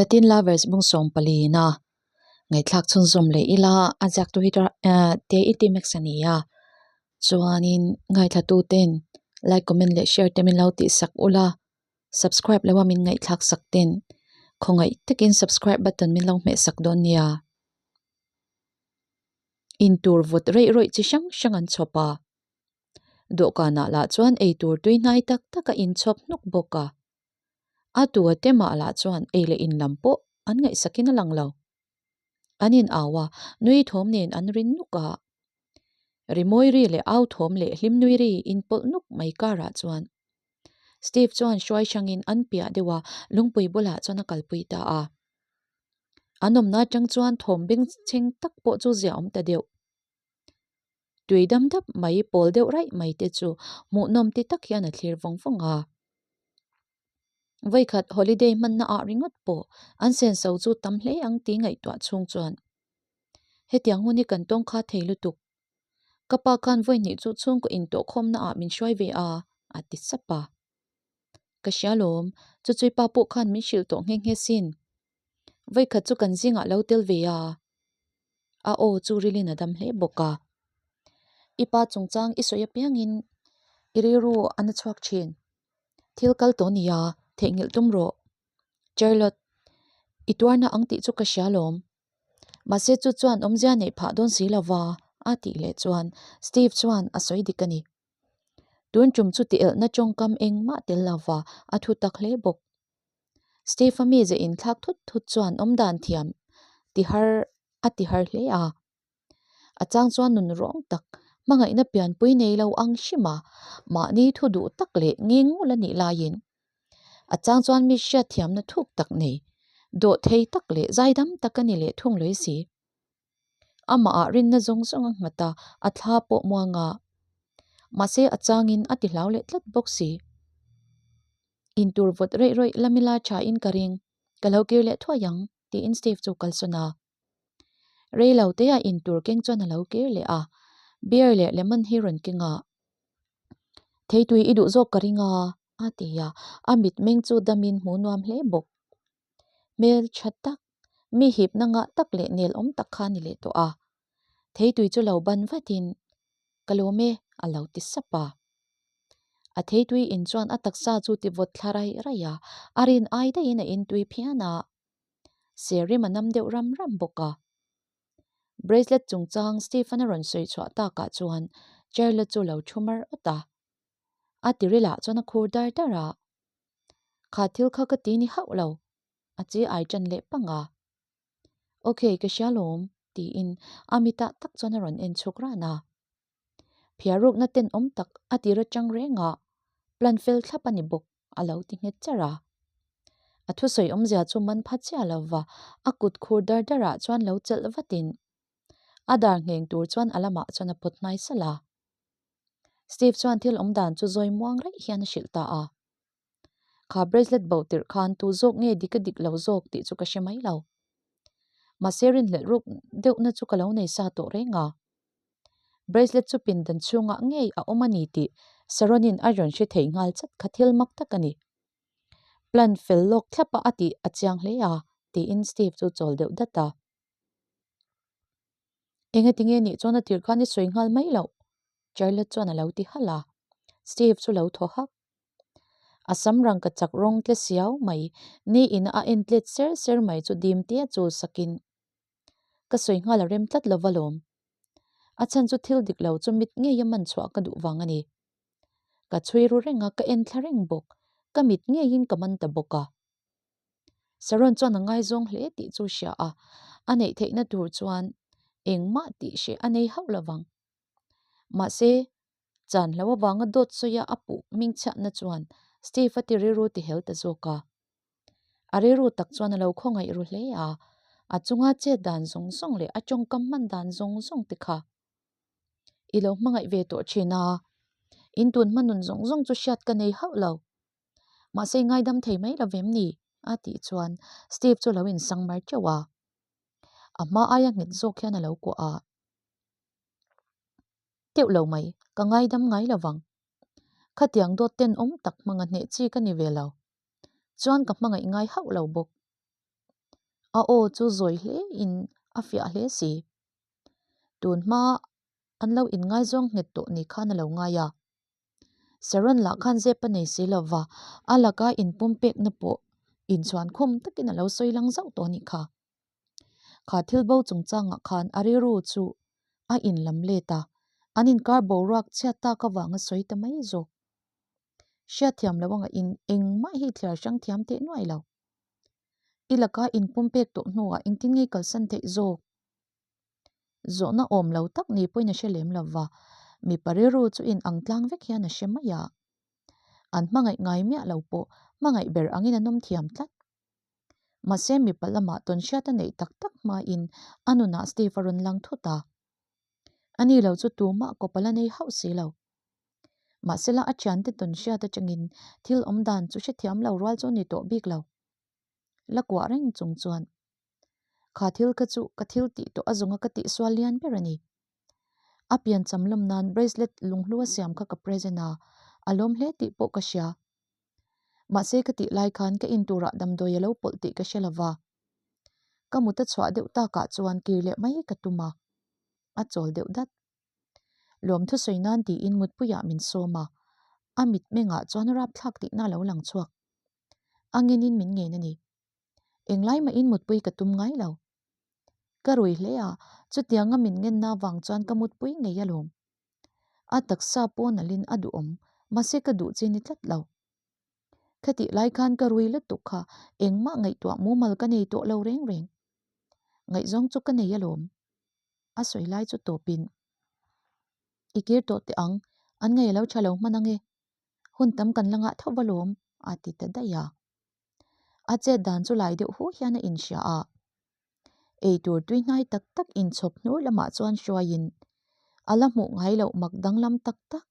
Latin Lovers bung sawm paliin a ngaihthlak chhunzawm leh ila a ziak tu hi te i ti max a ni a chuanin ngaithla tu ten like comment leh share te min lo tih sak ula subscribe lo a min ngaihthlak sak ten khawngaih takin subscribe button min lo hmeh sak dawn nia. Intur vawt reih rawih chi hrang hrang an chhawp a dawhkanah lah chuan eitur tui hnai tak tak a inchhawp hnuk bawk a. A tu a te mah lah chuan ei leh in lam pawh an ngaihsakin a lang lo. An in au a, nui thawm nen an rin nuk a. Rimawi ri leh au thawm leh hlim nui ri inpawlh nuk mai karah chuan Steve chuan hruai hrangin an piah deuh a, lungpui bulah chuan a kalpui ta a. An awmna atang chuan thawm bengchheng tak pawh chu zia awm ta deuh. Tui dam dap mai pawl deuh raih mai te chu hmuhnawm ti tak hian a thlir vawng vawng a. Vawikhat holiday hmanna ah ringawt pawh an senso chu tam hle ang tih ngaihtuah chhung chuan hetiang hun hi kan tawng kha thei lutuk. Ka pa khan vawihnih chu chhungkaw intawhkhawmna ah min hruai ve a, a ti sap a. Ka hria lawm, chu chui pa pawh khan min hrilh tawh nghe nghe sin. Vawikhat chu kan zingah lo tel ve a. A aw chu rilin a dam hle bawk a. I pa chungchang i sawi apiangin i rilru a na chhuak thin. Thil kal tawh nia, theihnghilh tum rawh. Charlotte, i tuarna ang tih chu ka hria lawm. Mahse chu chuan awmzia neih phah dawn si lova a tih leh chuan Steve chuan a sawi dik a ni. Tun tum chu ti elhna tawngkam engmah tel lova a thu tak hle bawk. Steve-a mize inthlak thut thut chuan awmdan thiam ti har a ti har hle a. A chang chuan nun rawng tak, hmangaihna pianpui nei lo ang hrim a, mahni thu duh tak leh ngeng ngul a nih laiin a chang chuan mi hriatthiamna thuk tak nei, dawh thei tak leh zaidam tak a ni leh thung lawih si. Amah ah rinna zawng zawng a nghat a, a thla pawh muang a. Mahse a changin a ti hlau leh tlat bawk si. Intur vawt reih rawih lamila tha in ka ring, ka lo kir leh thuai ang, tiin Steve chu kalsawn a. Rei lo te ah intur keng chuan a lo kir leh a, beer leh lemon hi rawn keng a. Theitui i duh zawk ka ring a, a ti a, a mitmeng chu damin hmuh nuam hle bawk. Hmel tha tak, mi hipna ngah tak leh nel awm tak kha a ni leh tawh a. Theitui chu lo ban vatin, Ka lawm e, a lo ti sap a. A theitui in chuan a taksa chu ti vawt thla raih raih a, a rin ai daihin a intui phian a. Serim a nam deuh ram ram bawk a. Bracelet chungchang Stephen a rawn sawi chhuah takah chuan Charlotte chu lo thu mar awt a. A tirilah chuan a khur dar dar a. Kha thil kha ka ti ni hauh lo, a chi ai ṭan leh pang a. Ok, ka hria lawm, tiin a mitah tak chuan a rawn en chhuk ran a. Phiarukna tenawm tak a tir aṭang reng a, plan fel thlap a ni bawk, a lo ti nghet charh a. A thusawi awmzia chu man pha chiah lo va, a kut khur dar darah chuan lo chelh vatin a dar ngheng tur chuan a lamah chuan a pawt hnai salh a. Steve chuan thil awm dan chu zawi muang raih hian a hrilh ta a. Kha bracelet bo tirh khan tu zawk nge dik a dik lo zawk tih chu ka hre mai lo. Mahse rinhlelh ruk deuhna chu ka lo nei sa tawh reng a. Bracelet chu pindan chhungah ngei a awm a ni tih Saronin a rawn hre thei nghal chat kha thil mak tak a ni. Plan fel lawk thlap a a tih a chiang hle a, tiin Steve chu chawl deuh dat a. Engatinge nih chuan a tirh khan i sawi nghal mai loh? Charlotte chuan a lo ti halh a. Steve chu lo thaw hak. A sam rangka chak rawng tle siau mai, ni in a en tlet ser ser mai chu dim tia chul sakin ka sawi nghal a rem tlat lova lawm. A chhan chu thil dik lo chu mit ngeia man chhuah ka duh vang a ni. Ka chhui ru reng a, ka en thla reng bawk. Ka mit ngeiin ka man ta bawk a. Saron chuan a ngaizawng hle tih chu hria a, a neih theihna tur chuan engmah tih hreh a nei hauh lovang. Mahse, chan hlo avanga dawt sawia a puh hmingchhiatna chuan Steve a ti rilru ti hel ta zawk a. A rilru tak chuan a lo khawngaih ru hle a, a chunga chet dan zawng zawng leh a tawngkam hman dan zawng zawng te kha i lo hmangaih ve tawh thin a, in tun hma nun zawng zawng chu hriat ka nei hauh lo. Mahse ngaidam thei mai lo vem ni? a tih chuan Steve chu lo insang mar teuh a. A hma aia nghet zawk hian a lo kuah a. Teuh lo mai, ka ngaidam ngai lo vang. Khatiang dawt tenawm tak hmanga hneh chi ka ni ve lo. Chuan ka hmangaih ngai hauh lo bawk. A aw chu zawi hle in a fiah hle si. Tun hma an lo inngaizawng nghet tawh ni khan a lo ngai a. Sharon lah khan zep a nei si lova, a laka inpumpekna pawh inchhuan khum takin a lo sawi lang zauh tawh a nih kha. Kha thil bo chungchangah khan a rilru chu a inlam let a, an inkar boruak chhiat tak avanga sawi ta mai zawk. Hriatthiam lo anga in engmah hi thliar hrang thiam teh nuai lo. I laka inpumpek tawh hnuah engtin nge kalsan theih zawk? Zawhna awm lo tak ni pawhin a hre lem lo va, mipa rilru chu in ang tlang vek hian a hre mai a. An hmangaih ngai miah lo pawh hmangaih ber angin an awm thiam tlat. Mahse mipa lamah tawn hriat a neih tak tak hmain a nunah Steve a rawn lang thut a. Ani lo chu tumah kawp a la nei hauh si lo. Mahsela a thiante tawn hriat atangin thil awm dan chu hrethiam lo rual chu a ni tawh bik lo. La kuah reng chung chuan Kha thil kha chu ka thil tih tawh a zawnga ka tihsual lian ber a ni. A pian cham lawm nan bracelet lunghlu a siam kha ka present a, a lawm hle tih pawh ka hria. Mahse ka tih lai khan ka in turah damdawi a lo pawlh tih ka hre lova. Ka mut a chhuah deuh takah chuan kir leh mai ka tum a, a chawl deuh dat. Lawmthu sawi nan tiin mutpuiah min sawm a, a mitmengah chuan rapthlak tihna a lo lang chhuak. A ngenin min ngen a ni. Englai mahin mutpui ka tum ngai lo. Ka rui hle a, chutianga min ngenna avang chuan ka mutpui ngei alawm. A taksa pawh nalhin a duhawm, mahse ka duh chi ni tlat lo. Khatih lai khan ka rui lutuk kha engmah ngaihtuah mumal ka nei tawh lo reng reng. Ngaihzawng chu ka nei alawm. A sawi lai chu tawpin i kir tawh teh ang, an ngaih a lo tha lo hman ange. Hun tam kan la ngah tho va lawm, a ti ta daih a. A chet dan chu lai deuh hu hian a inhria a. Eitur tui hnai tak tak inchhawp hnur lamah chuan hruaiin a la hmuh ngai loh mak danglam tak tak,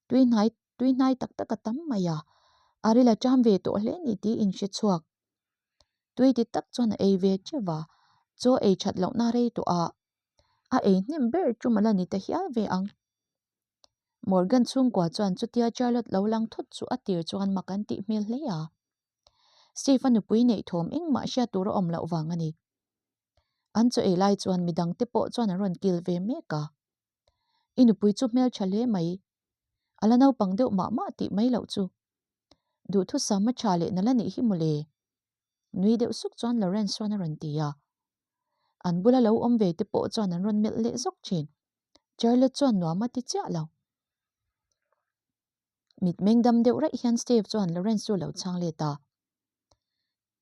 tui hnai tui hnai tak tak a tam mai a, a ril a ṭam ve tawh hle ni tih inhre chhuak. Tui ti tak chuan a ei ve ṭeuh a, chaw ei ṭhat lohna rei tawh a, a ei hnem ber ṭum a la ni ta hial ve ang. Morgan chhungkua chuan chutia Charlotte lo lang thut chu a tir chuan mak an tih hmel hle a. Steve a nupui neih thawm engmah hriat tur a awm loh vang a ni. An chaw ei lai chuan midang te pawh chuan an rawn kil ve mek a. I nupui chu hmeltha hle mai. A la naupang deuh mah mah tih mai loh chu. Duhthusam a tha leh na la nih hi mawle. Nui deuh suk chuan Lawrence chuan a rawn ti a. An bula lo awm ve te pawh chuan an rawn melh leh zawk thin. Charlotte chuan nuam a ti chiah lo. Mitmeng dam deuh raih hian Steve chuan Lawrence chu a lo chhang let a.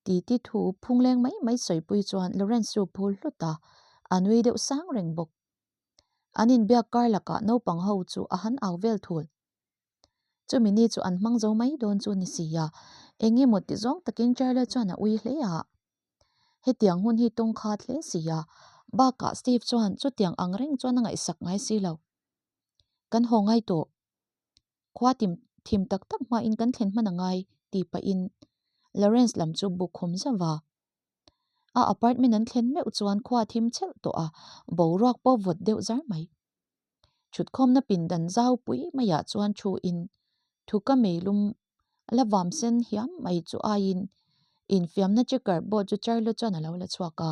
Titi thu phungleng mai mai sawipui chuan Lawrence chu phul hlut a, a nui deuh sang reng bawk. An inbiak kar lakah naupang ho chu a han au vel thul. Chumi ni chu an hmang zo mai dawn chu ni si a, eng emaw ti zawng takin Charlotte chuan a ui hle a. Hetiang hun hi tawng khat hle si a, bakah Steve chuan chutiang ang reng chuan a ngaihsak ngai si lo. Kan haw ngai tawh. Khua tim thim tak tak hmain kan thlen hman a ngai tih pahin Lawrence lam chu buk khum zauh va. A apartment an thlen meuh chuan khua thim chhelh tawh a, boruak pawh vawt deuh zar mai. Thutkhawmna pindan zaupui maiah chuan thu in thuka meilum la vam sen hiam mai chu aiin infiamna checker board chu Charlotte chuan a lo la chhuak a.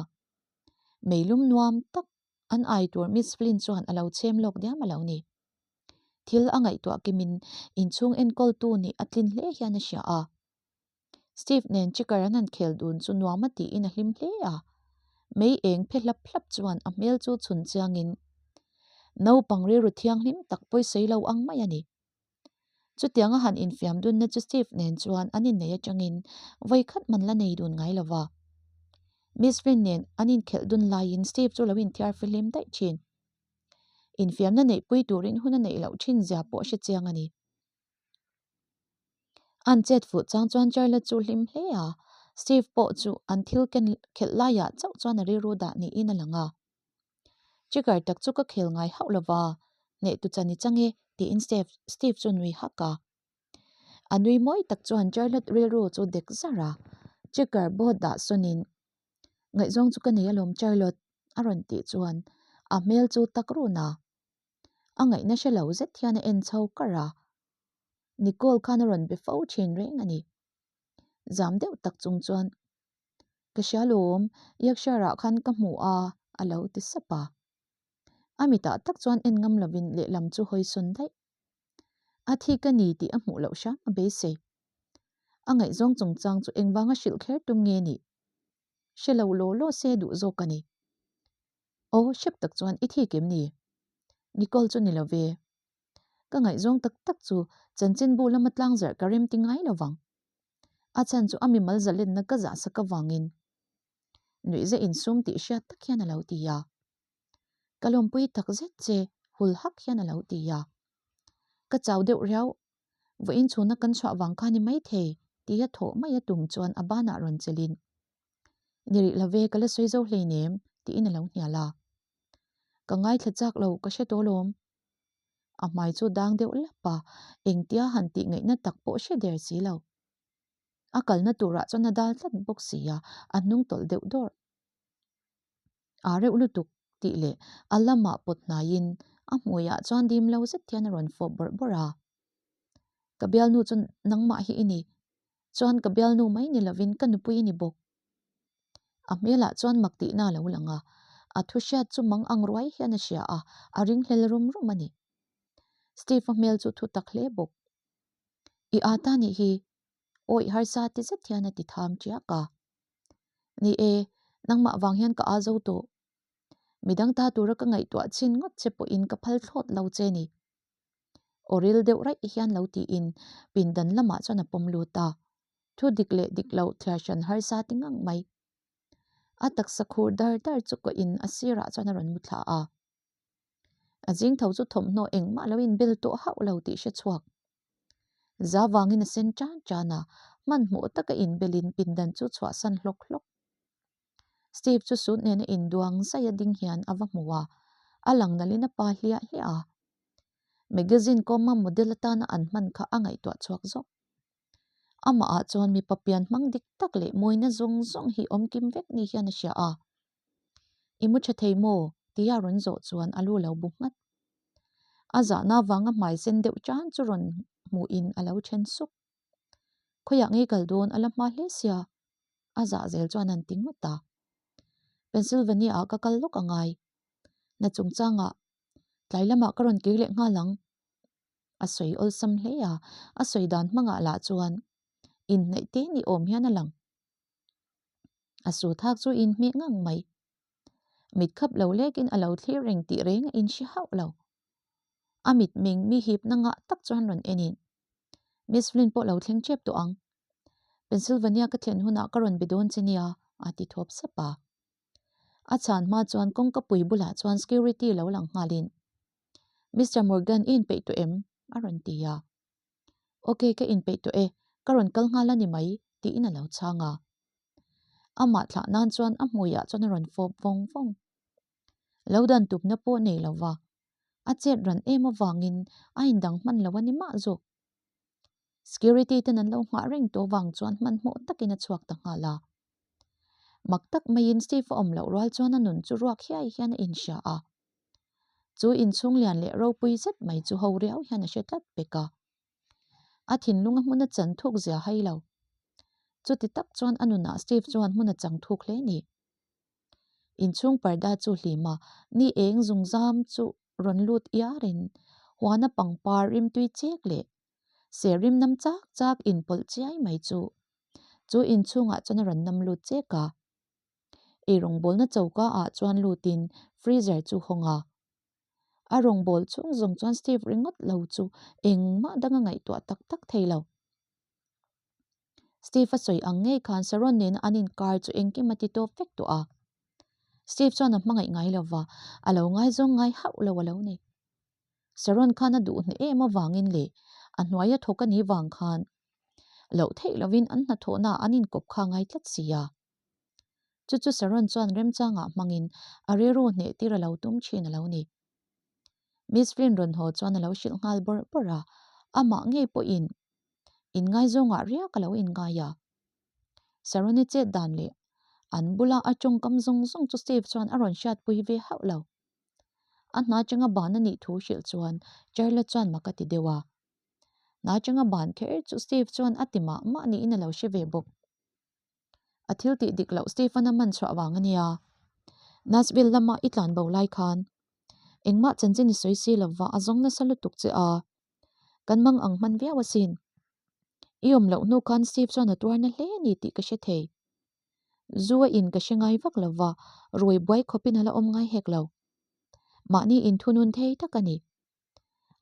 Meilum nuam tak an ai tur Miss Flynn chuan a lo chhem lawk diam a lo ni. Thil a ngaihtuah kimin inchhung enkawltu nih a tlin hle hian a hria a. Steve nen checker an han khel dun chu nuam a tiin a hlim hle a. Mei eng phe hlap hlap chuan a hmel chu chhun chiangin naupang rilru thianghlim tak pawisawi lo ang mai a ni. Chutianga han infiam dunna chu Steve nen chuan an innei atangin vawi khat man la nei dun ngai lova. Miss Flynn nen an inkhelh dun laiin Steve chu lo inthiar fihlim daih thin. Infiamna neihpui turin hun a neih loh thin zia pawh hre chiang a ni. An chet fuh chang chuan Charlotte chu hlim hle a, Steve pawh chu an thil ken khelh laiah chauh chuan a rilru dah niin a lang a. Checker tak chu ka khel ngai hauh lova, hneh tu chan i chang e, tiin Steve chu nui hak a. A nui mawi tak chuan Charlotte rilru chu dek zar a, checker board dah sawnin, Ngaihzawng chu ka nei alawm Charlotte, a rawn tih chuan a hmel chu tak run a. A ngaihna hre lo zet hian a en chho kar a, Nicole khan a rawn be fo thin reng a ni. Zam deuh tak chung chuan. Ka hria lawm, Yorkshire ah khan ka hmu a, a lo ti sap a. A mitah tak chuan en ngam lovin lehlam chu hawi sawn daih. A thi ka ni tih a hmuh loh hram a beisei. A ngaihzawng chungchang chu engvanga hrilh kher tum nge nih? Hre lo law law se duh zawk a ni. Aw, hrep tak chuan i thik em ni? Nicole chu ni lo ve. Ka ngaihzawng tak tak chu chanchinbu lama tlangzarh ka rem ti ngai lo vang. A chhan chu a mimal zalenna ka zahsak avangin nuihza insum tih hriat tak hian a lo ti a. Ka lawmpui tak zet che hul hak hian a lo ti a. Ka chau deuh riau, vawiin chhuna kan chhuah vang kha ni maithei tia thawh mai a tum chuan a banah rawn chelin Ni rih lo ve, ka la sawi zo hleinem tiin a lo hnial a. Ka ngaithla chak lo, ka hre tawh lawm. A hmai chu dang deuh lap a, engtia han tih ngaihna tak pawh hre der si lo. A kalna turah chuan a dal tlat bawk si a, a hnung tawlh deuh dawrh. Aa reuh lutuk tih leh a lamah pawt hnaiin a hmuiah chuan dim lo zet hian a rawn fawp bawrh bawrh a. Ka bialnu chu nangmah hi i ni, chuan ka bialnu mai ni lovin ka nupui i ni bawk. A hmelah chuan mak tihna a lo lang a, a thu hriat chu mang ang ruai hian a hria a, a ringhlel rum rum a ni. Steve-a hmel chu thu tak hle bawk. I aa ta nih hi, awih harsa ti zet hian a ti tham tiak a. Ni e, nangmah vang hian ka aa zo tawh. Midang ta tura ka ngaihtuah chin ngawt che pawhin ka phal thlawt lo che ni. Aw ril deuh raih hian lo tiin pindan lamah chuan a pawm lut a, thu dik leh dik loh thliar hran harsa ti ngang mai. A taksa khur dar dar chu kawhin a sirah chuan a rawn mu thla a. A zing tho chu thawmhnaw engmah lo inbel tawh hauh lo tih hre chhuak. Za vangin a sen tan tan a, hmanhmawh taka inbelin pindan chu chhuahsan hlawk hlawk. Steve chu suit nena induang zaih a ding hian a va hmu a, a lang nalhin a pa hliah hliah a. Magazine kawma model atana an hman kha a ngaihtuah chhuak zawk. Amahah chuan mipa pian hmang dik tak leh mawina zawng zawng hi awm kim vek ni hian a hria a. I mu tha thei maw? tia rawn zawh chuan a lu lo bu nghat. A zahna vanga hmai sen deuh tan chu rawn hmuhin a lo then suk. Khawiah ngei kal dawn a la hma hle sia, a zah zel chuan an ti ngawt a. Pennsylvania ah ka kal lawk a ngai. Na chungchangah tlai lamah ka rawn kir leh nghal ang. A sawi awlsam hle a, a sawi dan hmangah lah chuan inhnaih te ni awm hian a lang. A su thak chu inhmeh ngang mai. Mit khap lo lekin a lo thlir reng tih reng a inhre hauh lo. A mitmeng mi hipna ngah tak chuan rawn en in, Miss Flynn pawh lo thleng tep tawh ang. Pennsylvania ka thlen hunah ka rawn be dawn che nia, a ti thawp sap a. A chhan hma chuan kawngka pui bulah chuan security lo lang nghalin, Mister Morgan i inpeih tawh em? a rawn ti a. Ok, ka inpeih tawh e, ka rawn kal nghal a ni mai, tiin a lo chhang a. Amah thlah nan chuan a hmuiah chuan a rawn fawp vawng vawng. Lo dan tupna pawh nei lo va, a chet ran em avangin a indang hman lo a ni mah zawk. Security ten an lo nghah reng tawh vang chuan hmanhmawh takin a chhuak ta nghal a. Mak tak maiin Steve a awm loh rual chuan a nun chu ruak hiai hian a inhria a. Chu inchhung lian leh ropui zet mai chu ho riau hian a hre tlat pek a. A thinlung a hmun a chan thuk zia hai lo. Chuti tak chuan a nunah Steve chuan hmun a chang thuk hle ni. Inchhung parda chu hlim a, ni eng zungzam chu rawn lut iarin huana pangpar rimtui chek leh ser rim nam chak chak inpawlh chiai mai chu chu inchhungah chuan a rawn nam lut chek a. Eirawngbawlna choka ah chuan lutin freezer chu hawng a. A rawngbâwl chhung zawng chuan Steve ringawt lo chu engmah dang a ngaihtuah tak tak thei lo. Steve a sawi ang ngei khan Sharon nena an inkar chu engkim a ti tawp vek tawh a. Steve chuan a hmangaih ngai lo va, a lo ngaizawng ngai hauh lo a lo ni. Sharon khan a duh hneh em avangin leh a hnuaia thawk a nih vang khan loh theih lovin an hnathawhnaah an inkawp kha ngai tlat si a. Chu chu Sharon chuan remchangah hmangin a rilru hneh tir a lo tum thin a lo ni. Miss Flynn rawn haw chuan a lo hrilh nghal bawrh bawrh a, amah ngei pawhin inngaizawngah riak a lo inngai a. Sharon-i chet dan leh an bula a tawngkam zawng zawng chu Steve chuan a rawn hriatpui ve hauh lo. A hna changa ban a nih thu hrilh chuan Charlotte chuan mak a ti deuh a. Hna changa ban kher chu Steve chuan a ti mah mah niin a lo hre ve bawk. A thil tih dik loh Stephen-a man chhuah vang a nia. Nashville lama i tlan bo lai khan engmah chanchin i sawi si lova a zawng nasa lutuk che a, kan mang ang hman viau asin. I awm loh hnu khan Steve chuan a tuar na hle a ni tih ka hre thei. Zu a in ka hre ngai vak lova, ruai buai khawpin a la awm ngai hek lo. Mahni inthunun thei tak a ni.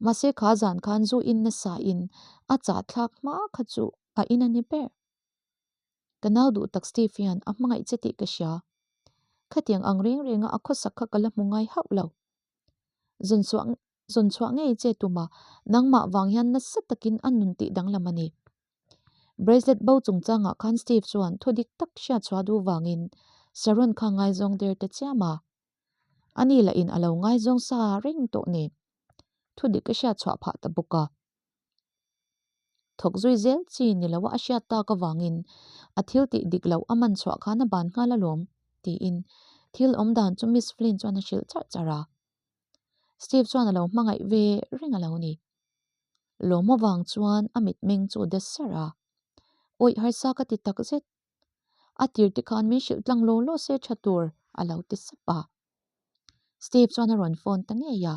Mahse kha zan khan zu in nasa in a chah thlak hma kha chu a in a ni ber. Ka nau duh tak Steve hian a hmangaih che tih ka hria. Khatiang ang reng renga a khawsak kha ka la hmu ngai hauh lo. Zawn chhuah zawn chhuah ngei che tuma nangmah vang hian nasa takin a nun tih danglam a ni. Bracelet bo chungchangah khan Steve chuan thu dik tak hriat chhuah duh vangin Sharon kha ngaizawng der ta chiam a. A ni lah in a lo ngaizawng sa reng tawh nen thu dik a hriat chhuah phah ta bawk a. Thawk zui zel chi ni lo a hriat tak avangin a thil tih dik loh a man chhuah khan a ban nghal alawm tiin thil awm dan chu Miss Flynn chuan a hrilh charh charh a. Steve chuan a lo hmangaih ve reng a lo ni. Lawm avang chuan a mitmeng chu de sarh a. Awih harsa ka ti tak zet. A tir te khan min hrilh tlang law law se tha tur a lo ti sap a. Steve chuan a rawn phone ta ngei a,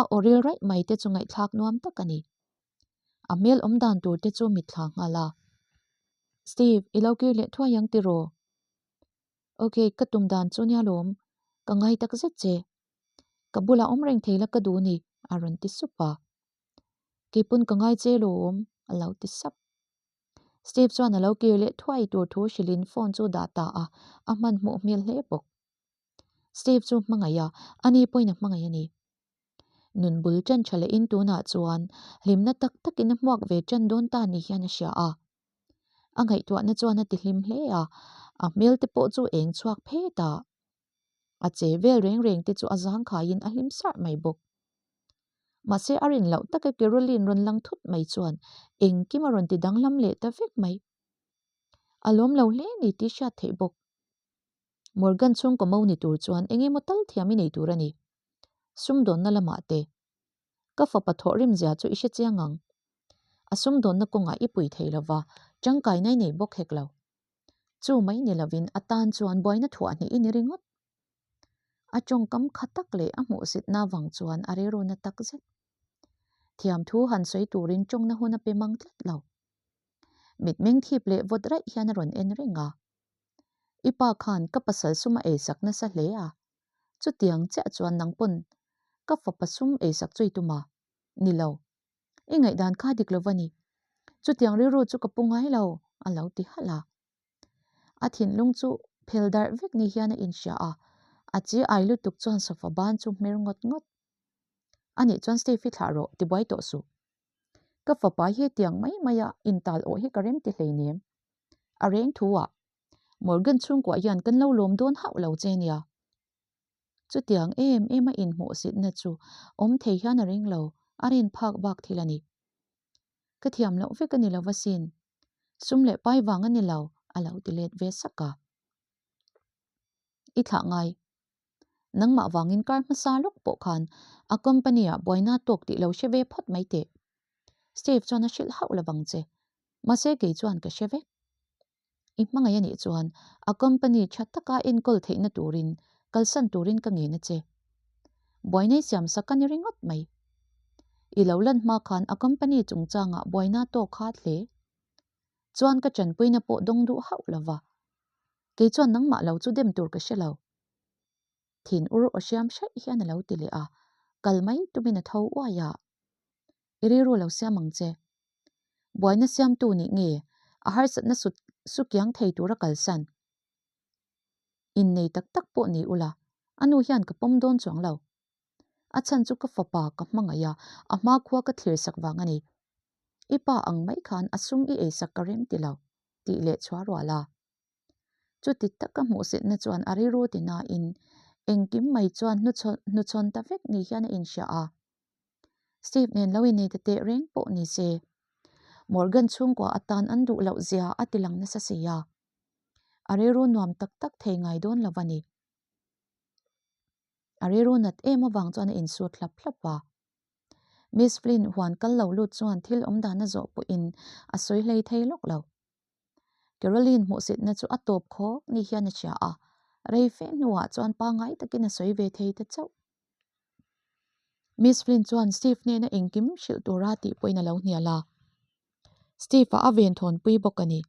a aw ril raih mai te chu ngaihthlak nuam tak a ni. A hmel awm dan tur te chu mitthla nghal a. Steve, i lo kir leh thuai ang tiraw? Ok, ka tum dan chu nia lawm, ka ngai tak zet che. Ka bulah awm reng thei la ka duh ni, a rawn ti sup a. Keipawn ka ngai che lawm, a lo ti sap. Steve chuan a lo kir leh thuai tur thu hrilhin phone chu dah ta a, a hmanhmawh hmel hle bawk. Steve chu hmangaih a, ani pawhin a hmangaih a ni. Nun bul ṭan ṭha lehin tunah chuan hlimna tak takin a hmuak ve ṭan dawn ta ni hian a hria a. A ngaihtuahna chuan a tihlim hle a, a hmel te pawh chu eng chhuak phet a. A che vel reng reng te chu a zangkhaiin a hlim sarh mai bawk. Mahse a rin loh taka Caroline rawn lang thut mai chuan engkim a rawn ti danglam leh ta vek mai. A lawm lo hle ni tih hriat theih bawk. Morgan chhungkaw mo ni tur chuan eng emaw tal thiam i nei tur a ni. Sumdawnna lamah te. Ka fapa thawhrim zia chu i hre chiang ang. A sumdawnna kawngah i pui thei lova, tangkaina i nei bawk hek lo. Chu mai ni lovin a tan chuan buaina thuah hnih i ni ringawt. A tawngkam kha tak leh a hmuhsitna vang chuan a rilruna tak zet. Thiam thu han sawi turin tawngna hun a pe mang tlat lo. Mitmeng thip leh vawt raih hian a rawn en reng a. I pa khan ka pasal sum a eisak nasa hle a, chutiang chiah chuan nang pawn ka fapa sum eisak chu i tum a? Ni lo. I ngaihdan kha dik lo va ni. Chutiang rilru chu ka pu ngai lo, a lo ti halh a. A thinlung chu phel darh vek ni hian a inhria a, a chi ai lutuk chuan sofa ban chu hmer ngawt ngawt. Anih chuan Steve hi thlah rawh, tibuai tawh suh. Ka fapa hi hetiang mai maia intal awh hi ka rem ti hleinem. A reng thu ah, Morgan chhungkuah hian kan lo lawm dawn hauh lo che nia. Chutiang em em a inhmuhsitna chu awm thei hian a ring lo, a rin phak bak thil a ni. Ka thiam loh vek a ni lo va sin. Sum leh pai vang a ni lo, a lo ti let ve sak a. I thlah ngai. Nangmah vangin kar hmasa lawk pawh khan a company ah buaina tawk tih lo hre ve phawt mai teh. Steve chuan a hrilh hauh lovang che. Mahse kei chuan ka hre vek. I hmangaih a nih chuan a company tha taka enkawl theihna turin kalsan turin ka ngen a che. Buaina i siam sak a ni ringawt mai. I lo lan hma khan a company chungchangah buaina tawk kha hle. Chuan ka tanpuina pawh dawng duh hauh lova. Kei chuan nangmah lo chu dem tur ka hre lo. Thin ur aw hriam hraih hian a lo ti leh a, kal mai tumin a tho uai a. I rilru lo siam ang che. Buaina siamtu nih nge a harsatna sut sukiang thei tura kalsan? Innei tak tak pawh ni ula, a nu hian ka pawm dawn chuang lo. A chhan chu ka fapa ka hmangaih a, a hmakhua ka thlir sak vang a ni. I pa ang mai khan a sum i eisak ka rem ti lo, tih leh chhuah rual a. Chuti taka hmuhsitna chuan a rilru ti nain engkim mai chuan hnuchhawn ta vek ni hian a inhria a. Steve nen lo innei ta teh reng pawh ni se, Morgan chhungkua atan an duh loh zia a ti lang nasa si a. A rilru nuam tak tak thei ngai dawn lo a ni. A rilru nat em avang chuan a insut hlap hlap a. Miss Flynn huan kal lo lut chuan thil awm dan a zawh pawhin a sawi hlei thei lawk lo. Caroline hmuhsitna chu a tawp khawk ni hian a hria a, rei fe hnuah chuan pangngai takin a sawi ve thei ta chauh. Miss Flynn chuan Steve hnena engkim hrilh tura tih pawhin a lo hnial a, Steve-a a venthawnpui bawk a ni.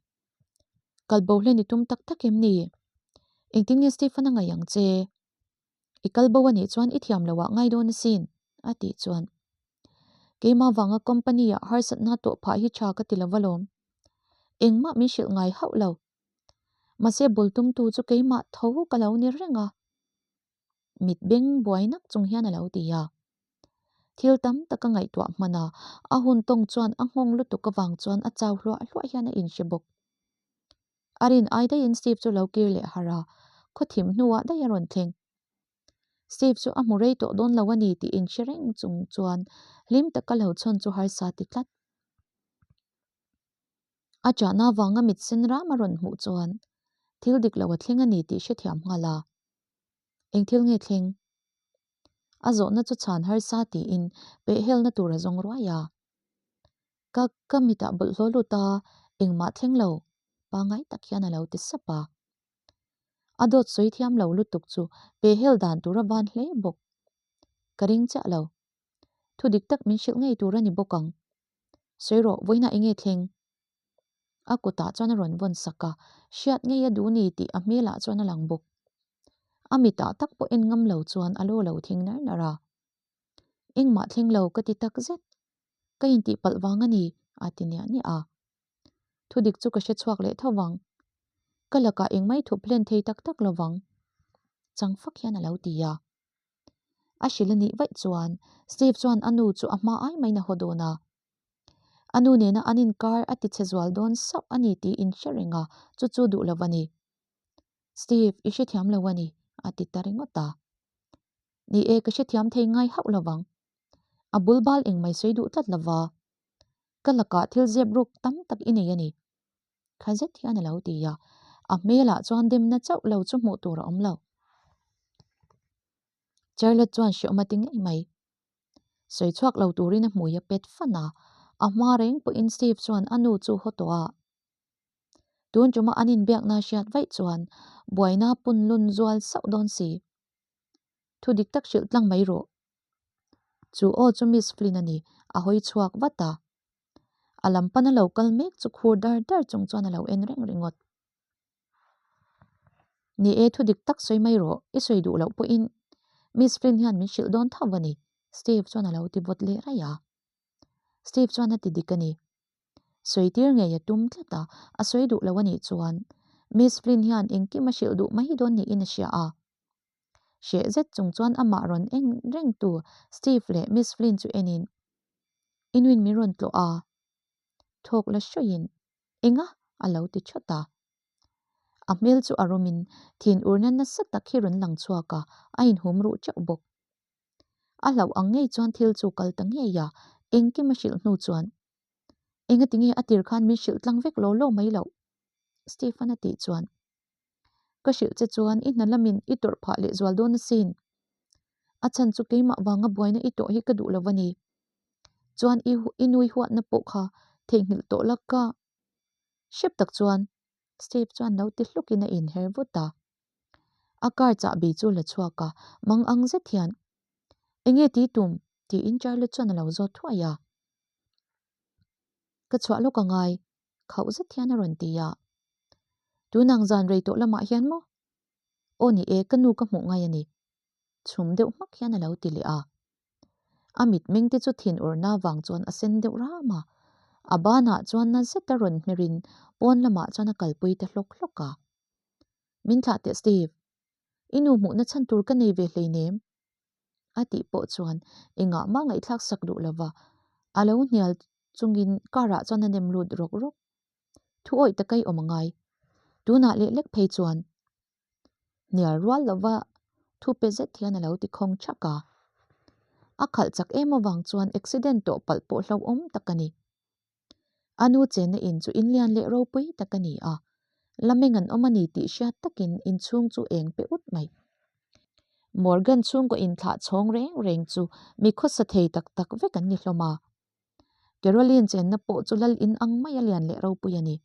Kal bo hlen i tum tak tak em ni? Engtin nge Steve-an a ngaih ang che? I kal bo a nih chuan i thiam loh ah ngai dawn asin, a tih chuan. Keimah vanga company ah harsatna tawh phah hi tha ka ti lo alawm. Engmah min hrilh ngai hauh lo. Mahse bul tumtu chu keimah tho ka lo ni reng a. Mit beng buai nak chung hian a lo ti a. Thil tam tak a ngaihtuah hman a, a hun tawng chuan a nghawng lutuk avang chuan a chau hluah hluah hian a inhre bawk. A rin ai daihin Steve chu lo kir leh harh a, khaw thim hnuah daih a rawn thleng. Steve chu a hmu rei tawh dawn lo a ni tih inhre reng chung chuan hlim taka lo chhawn chu harsa ti tlat. A chahna avanga mit sen ram a rawn hmuh chuan thil dik lo a thleng a ni tih hrethiam nghal a. Eng thil nge thleng? A zawhna chu chhan harsa tiin pehhelna tur a zawng ruai a. Ka ka mitah bawlhhlawh lut a, engmah thleng lo, pangngai tak hian a lo ti sap a. A dawt sawi thiam lo lutuk chu pehhel dan tur a van hle bawk. Ka ring chiah lo. Thu dik tak min hrilh ngei tur a ni bawk ang. Sawi rawh, vawiinah enge thleng? A kutah chuan a rawn vawn sak a, hriat ngei a duh ni tih a hmelah chuan a lang bawk. A mitah tak pawh en ngam lo chuan a law lo thing nar nar a. Engmah thleng lo ka ti tak zet. Ka intih palh vang a ni, a ti niah niah a. Thu dik chu ka hre chhuak leh tho vang. Ka lakah engmai thup hlen thei tak tak lo vang. Chang fak hian a lo ti a. A hrilh a nih vaih chuan Steve chuan a nu chu a hma ai maiin a haw dawn a. A nu nena an inkar a tichhe zual dawn sauh a ni tih inhre reng a, chu chu duh lo a ni. Steve, i hrethiam lo a ni, a ti ta ringawt a. Ni e, ka hrethiam thei ngai hauh lo vang. A bul bal engmai sawi duh tlat lo va. Ka lakah thil zep ruk tam tak i nei a ni. Kha zet hian a lo ti a, a hmelah chuan demna chauh lo chu hmuh tur a awm lo. Charlotte chuan hreawm a ti ngei mai. Sawi chhuak lo turin a hmui a pet fan a, a hma reng pawhin Steve chuan a nu chu haw tawh a. Tun tuma an inbiakna hriat vaih chuan buaina punlun zual sauh dawn si. Thu dik tak hrilh tlang mai rawh. Chu aw chu Miss Flynn a ni, a hawi chhuak vat a. A lam pana lo kal mek chu khur dar dar chung chuan a lo en reng ringawt. Ni e, thu dik tak sawi mai rawh, i sawi duh loh pawhin Miss Flynn hian min hrilh dawn tho a ni, Steve chuan a lo ti vawt leh raih a. Steve chuan a ti dik a ni. Sawi tir ngei a tum tlat a, a sawi duh lo a nih chuan Miss Flynn hian engkim a hrilh duh mai dawn niin a hria a. Hreh zet chung chuan amah rawn eng reng tu Steve leh Miss Flynn chu enin, I nuin min rawn tlawh a. Thawk la hruaiin, Enga? a lo ti thawt a. A hmel chu a rawmin thin urna nasa tak hi rawn lang chhuak a, a inhum ruh teuh bawk. A hlauh ang ngei chuan thil chu kal ta ngei a, engkim a hrilh hnu chuan, Enga tinge a tir khan min hrilh tlang vek law law mai loh? Stephen a tih chuan, Ka hrilh che chuan i hna lamin i tawrh phah leh zual dawn asin. A chhan chu keimah vanga buaina i tawh hi ka duh lo a ni. Chuan i i nui huatna pawh kha theihnghilh tawh la ka hrep tak chuan Steve chuan lo ti hlukin a inher vut a. A car chahbi chu la chhuak a, mang ang zet hian, Enge ti tum? tiin Charlie chuan a lo zawt thuai a. Ka chhuah lawk a ngai, khauh zet hian a rawn ti a. Tunang zan rei tawh lamah hian maw? Aw ni e, ka nu ka hmuh ngai a ni. Chhum deuh hmak hian a lo ti leh a. A mitmeng te chu thin urna vang chuan a sen deuh ram a. A banah chuan na zeta rawn hmerin pawn lamah chuan a kalpui ta hlawk hlawk a. Min thlah teh Steve, i nu hmuhna chhan tur ka nei ve hleinem. A tih pawh chuan engah mah ngaihthlak sak duh lova a lo hnial chungin car ah chuan a nem lut rawk rawk. Thu awih taka i awm a ngai. Tunah leh lek phei chuan hnial rual lova thu pe zet hian a lo ti khawng thak a. A khalh chak em avang chuan accident tawh palh pawh hlauhawm tak a ni. A nu chenna in chu inlian leh ropui tak a ni a, lameng an awm a ni tih hriat takin inchhung chu eng pe ut mai. Morgan chhungkaw inthlah chhawng reng reng chu mi khawsa thei tak tak vek an ni hlawm a. Caroline chenna pawh chu lal in ang mai a lian leh ropui a ni.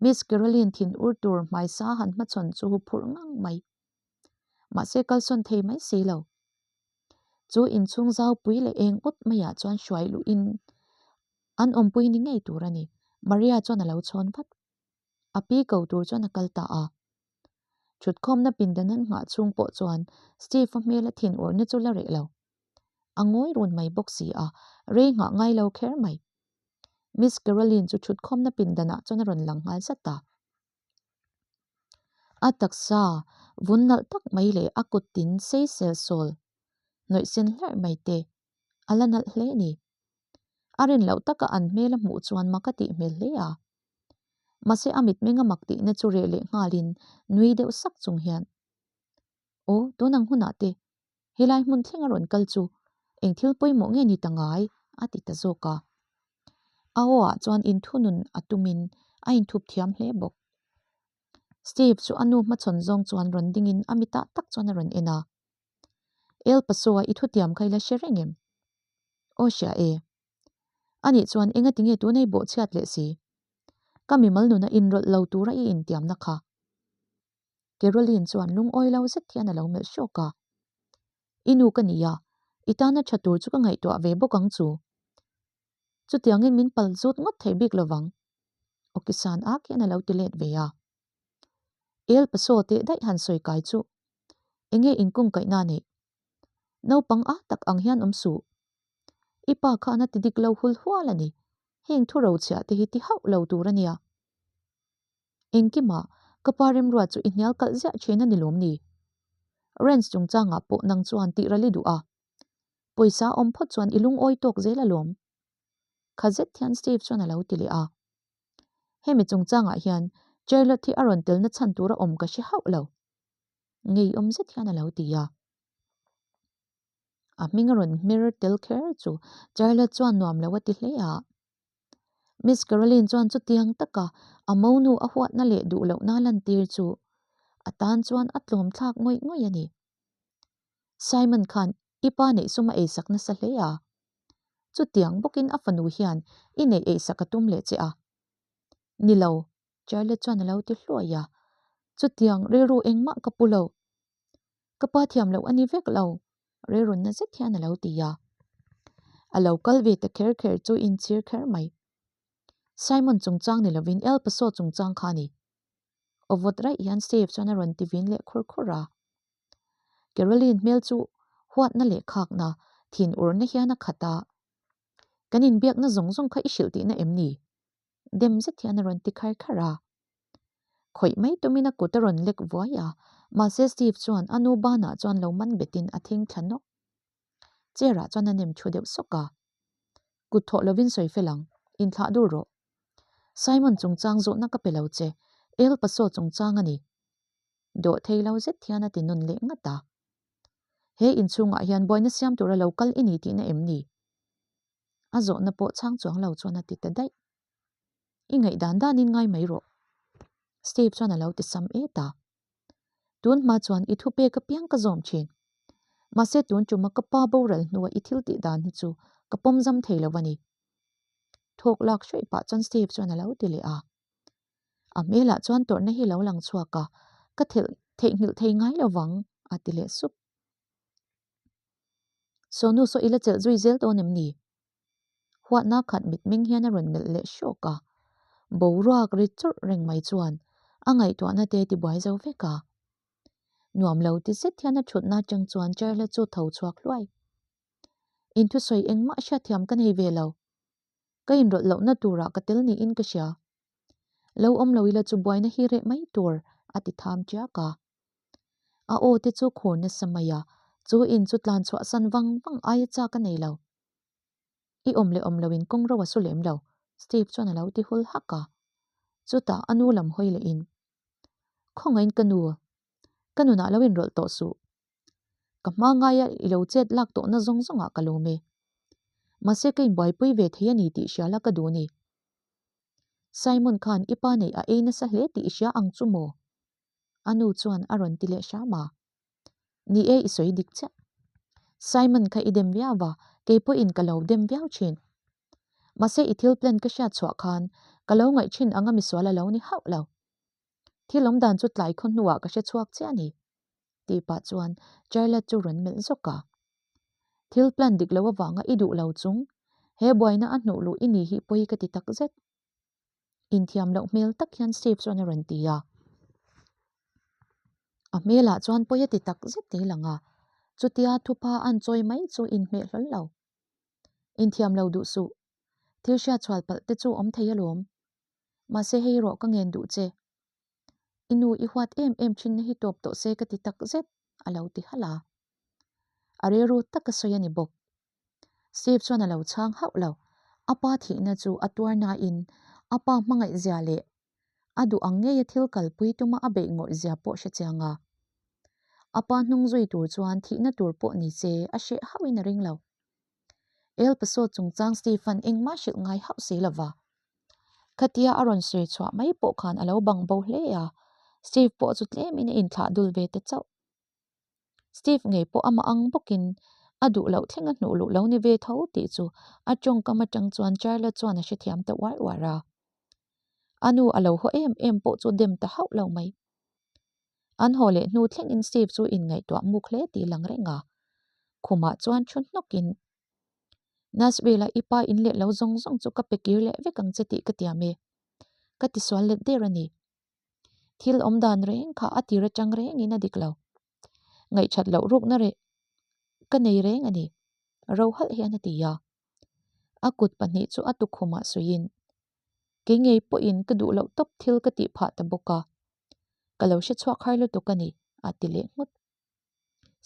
Miss Caroline thin ur tur hmaisa han hmachhawn chu huphurh ngang mai. Mahse kalsawn thei mai si lo. Chu inchhung zaupui leh eng ut maiah chuan hruai luhin an awmpui ni ngei tur a ni. Maria chuan a lo chhawn vat. A pi ko tur chuan a kal ta a. Thutkhawmna pindan an nghah chhung pawh chuan Steve-a hmela thin urna chu la reh lo. A ngawi run mai bawk si a, rei nghah ngai lo kher mai. Miss Caroline chu thutkhawmna pindanah chuan a rawn lang nghal zat a. A taksa vun nalh tak mai leh a kut tin sei sel sawl hnawih sen hlarh mai te a la nalh hle a ni. A rin loh taka an hmel a hmuh chuan mak a tih hmel hle a. Mahse a mitmeng a mak tihna chu reh leh nghalin nui deuh sak chung hian, Aw, tun ang hunah te helai hmun thleng a rawn kal chu eng thil pawimawh nge ni ta ngai? a ti ta zawk a. A aw ah chuan inthunun a tumin a inthup thiam hle bawk. Steve chu a nu hmachhawn zawng chuan rawn dingin a mitah tak chuan a rawn en a. El Paso-a i thutiam kha i la hre reng em? Aw hria e. Anih chuan enga tinge tunei bawhchhiat leh si? Ka mimal nuna inrawlh lo tura i intiamna kha. Caroline chuan lungawi lo zet hian a lo melh hrawk a. I nu ka ni a, i tana tha tur chu ka ngaihtuah ve bawk ang chu. Chutiangin min pal zut ngawt thei bik lovang. Awkisan ak hian a lo ti let ve a. El Paso teh daih han sawi kai chu enge inkungkaihna neih? Naupang a tak ang hian awm suh. I pa khan a ti dik lo hul hual a ni. Heng thu rochhiah te hi ti hauh lo tur a nia. Engkimah, ka pa remruat chu i hnial kalh ziah thin a ni lawm ni? Ranch chungchangah pawh nang chuan tih ral i duh a. Pawisa awm phawt chuan i lungawi tawk zel alawm. Kha zet hian Steve chuan a lo ti leh a. Hemi chungchangah hian Charlotte hi a rawn telna chhan tur a awm ka hre hauh lo. Ngeiawm zet hian a lo ti a. A hming a rawn hmer tel kher chu Charlotte chuan nuam lo a ti hle a. Miss Caroline chuan chutiang taka a monu a huatna leh duh lohna lantir chu a tan chuan a tlawm thlak ngawih ngawih a ni. Simon khan i pa neih sum a eisak nasa hle a. Chutiang bawkin a fanu hian i neih eisak a tum leh che a. Ni lo, Charlotte chuan a lo ti hluai a. Chutiang rilru engmah ka pu lo. Ka pa thiam loh a ni vek lo, rilrunna zet hian a lo ti a. A lo kal ve ta kher kher chu inchhir kher mai. Simon chungchang ni lovin El Paso chungchang kha a ni. Aw vawt raih hian Steve chuan a rawn ti vin leh khur khur a. Caroline hmel chu huatna leh khakna, thinurna hian a khat a. Kan inbiakna zawng zawng kha i hrilh tihna em ni? Dem zet hian a rawn ti khar khar a. Khawih mai tumin a kut a rawn lek vuai a, mahse Steve chuan a nu banah chuan lo man betin a thing thla nawk. Chair ah chuan a nem thu deuh sawk a. Kut thawh lovin sawi fel ang, inthlah dur rawh. Simon chungchang zawhna ka pe lo che, El Paso chungchang a ni. Dawh thei lo zet hian a ti nawn leh ngat a. He inchhungah hian buaina siam tura lo kal i ni tihna em ni? A zawhna pawh chhang chuang lo chuan a ti ta daih. I ngaihdan danin ngai mai rawh. Steve chuan a lo ti sam et a. Tun hma chuan i thupek apiang ka zawm thin. Mahse tun tuma ka pa boral hnua i thil tih dan hi chu ka pawm zam thei lo a ni. Thawk lak hruaih pah chuan Steve chuan a lo ti leh a. A hmelah chuan tawrhna hi lo lang chhuak a, ka theihnghilh thei ngai lo vang, a ti leh sup. Sawnu saw i la chelh zui zel dawn em ni? Huatna khat mitmeng hian a rawn melh leh hrawk a, boruak ri chawrh reng mai chuan a ngaihtuahna te tibuai zo vek a. Nuam lo ti zet hian a thutna atang chuan Charla chu tho chhuak hluai. Inthusawi engmah hriatthiam ka nei ve lo. Ka inrawlh lohna turah ka tel niin ka hria. Lo awm lo ila chu buaina hi reh mai tur, a ti tham tiak a. A aw te chu khur nasa mai a, chu in chu tlan chhuah san vang vang aia chak a nei lo. I awm leh awm loin kawng ro a su lem lo, Steve chuan a lo ti hul hak a. Chutah a nu lam hawi lehin, Khawngaihin ka nu, ka nunah lo inrawlh tawh suh. Ka hma ngaia i lo chet lak tawhna zawng zawngah ka lawm e. Mahse ka inbuaipui ve thei a ni tih hria la ka duh ni. Simon khan i pa neih a ei nasa hle tih i hria ang chu maw? A nu chuan a rawn ti leh hram a. Ni e, i sawi dik chiah. Simon kha i dem viau a, kei pawhin ka lo dem viau thin. Mahse i thil plan ka hriat chhuah khan Ka lo ngaih thin anga misual a lo ni hauh lo. Thil awm dan chu tlai khaw hnuah ka hre chhuak chiah a ni, tih pah chuan Charlotte chu rawn melh zawk a. Thil plan dik lo avanga i duh lo chung, he buaina a hnuh luh i ni hi pawi ka ti tak zet. Inthiam loh hmel tak hian Steve chuan a rawn ti a. A hmelah chuan pawi a ti tak zet tih lang a, chutia thupa an chawi mai chu inhmeh hlawl lo. Inthiam lo duh suh, thil hriat chhual palh te chu awm thei alawm. Mahse hei rawh ka ngen duh che. I nu i huat em em thinna hi tawp tawh se ka ti tak zet, a lo ti halh a. A rilru taka sawi a ni bawk. Steve chuan a lo chhang hauh lo. A pa thihna chu a tuar nain a pa hmangaih zia leh a duh ang ngeia thil kalpui tuma a beih ngawih zia pawh hre chiang a. A pa hnung zui tur chuan thihna tur pawh ni se a hreh hauhin a ring lo. El Paso chungchang Steve-a'n engmah hrilh ngai hauh si lova. Khatia a rawn sawi chhuah mai pawh khan a lo bang bo hle a, Steve pawh chu tlemin a inthlah dul ve ta chauh. Steve ngei pawh amah ang bawkin a duh loh thleng a hnuh luh lo ni ve tho tih chu a tawngkam atang chuan Charlotte chuan a hrethiam ta uar uar a. A nu a lo haw em em pawh chu dem ta hauh lo mai. An haw leh hnu thlengin Steve chu inngaihtuah muk hle tih lang reng a. Khumah chuan thu hnawkin, Nashville-a i pa in leh lo zawng zawng chu ka pe kir leh vek ang che tih ka tiam e. Ka tisual let der a ni. Thil awm dan reng kha a tir atang rengin a dik lo. Ngaihṭhat loh rukna reh ka nei reng a ni, ro halh hian a ti a. A kut pahnih chu a tukhumah suiin, Kei ngei pawhin ka duh loh tawp thil ka tih phah ta bawk a, ka lo hre chhuak har lutuk a ni, a ti leh nghut.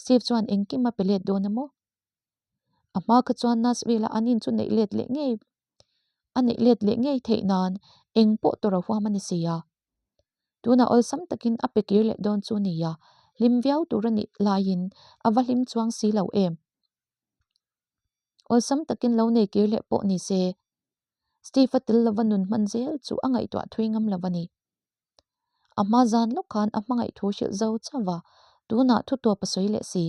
Steve chuan engkim a pe let dawn a maw? A hma kha chuan Nashville-a an in chu neih let leh ngei a neih let leh ngei theih nan eng pawh tawrh a huam a ni si a. Tunah awlsam takin a pe kir leh dawn chu nia, hlim viau tur a nih laiin a va hlim chuang si lo em. Awlsam takin lo nei kir leh pawh ni se, Steve-a tel lova nun hman zel chu a ngaihtuah thui ngam lo a ni. A hma zan lawk khan a hmangaih thu hrilh zo chauh a, tunah thu tawp a sawi leh si.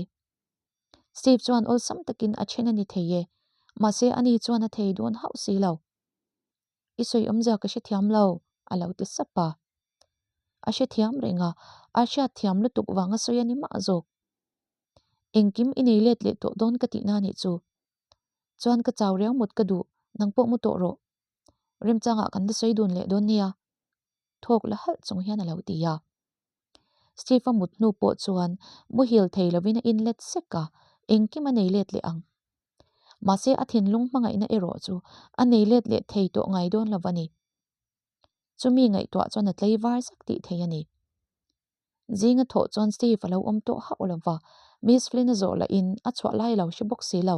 Steve chuan awlsam takin a then a ni thei e, mahse ani chuan a thei dawn hauh si lo. I sawi awmzia ka hrethiam lo, a lo ti sap a. A hrethiam reng a, a hriatthiam lutuk vang a sawi a ni mah zawk. Engkim i nei let leh tawh dawn ka tihna nih chu. Chuan ka chau riau mut ka duh, nang pawh mu tawh rawh. Remchangah kan la sawi dun leh dawn nia. Thawk la halh chung hian a lo ti a. Steve-a mut hnu pawh chuan muhil thei lovin a inlet sek a, engkim a nei let leh ang. Mahse a thinlung hmangaihna erawh chu a nei let leh thei tawh ngai dawn lo a ni. Chumi ngaihtuah chuan a tlei var zak tih thei a ni. Zinga thawh chuan Steve a lo awm tawh hauh lo va, Miss Flynn a zawh lahin a chhuah lai a lo hre bawk si lo.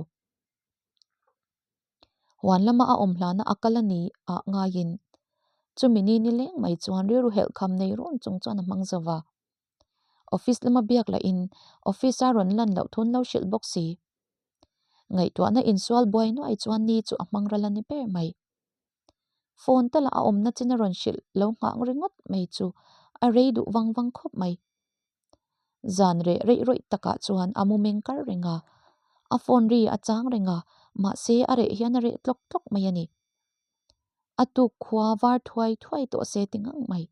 Huan lama a awm hlana a kal a ni ah ngaiin chumi ni ni leng mai chuan rilru helh kham nei run chung chuan a hmang zo va. Office lama biak lahin office a rawn lan loh thun lo hrilh bawk si. Ngaihtuahna insual buai nuai chuan ni chu a hmang ral a ni ber mai. Phone tala a awmna chin a rawn hrilh lo nghah ringawt mai chu a rei duh vang vang khawp mai. Zan reh reih rawih takah chuan a mu meng kar reng a, a phone ri a chang reng a, mahse a reh hian a reh tlawk tlawk mai a ni. A tuk khua var thuai thuai tawh se ti ngang mai.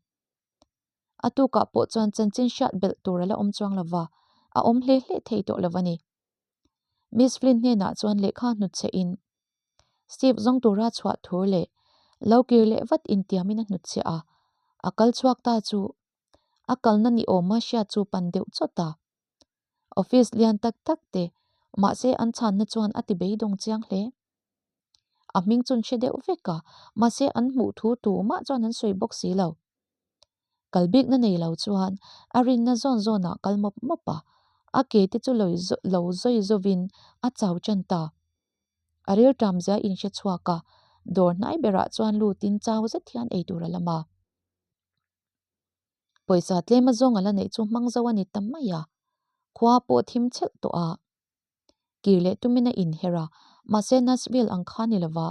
A tukah pawh chuan chanchin hriat belh tur a la awm chuang lo va, a awm hle hle thei tawh lo a ni. Miss Flynn hnenah chuan lehkha hnutchhe in Steve zawng tura chhuah thur leh lo kir leh vat intiamin a hnutchhiah a, a kal chhuak ta chu A kalna ni awma hriat chu pan deuh chawt a. Office lian tak tak te, mahse an chhanna chuan a ti beidawng chiang hle. A hming chun hre deuh vek a, mahse an hmuh thu tumah chuan an sawi bawk si lo. Kal bikna nei lo chuan a rinna zawn zawnah kal mawp mawp a, a ke te chu lo zawi zawin a chau tan ta. A rilṭam zia inhre chhuak a, dawr hnai berah chuan lutin chau zet hian eitur a lam a. Pawisa tlem azawng a la neih chu hmang zo a ni ta mai a, khua pawh thim chhelh tawh a. Kir leh tumin a inher a, mahse Nashville ang kha ni lova.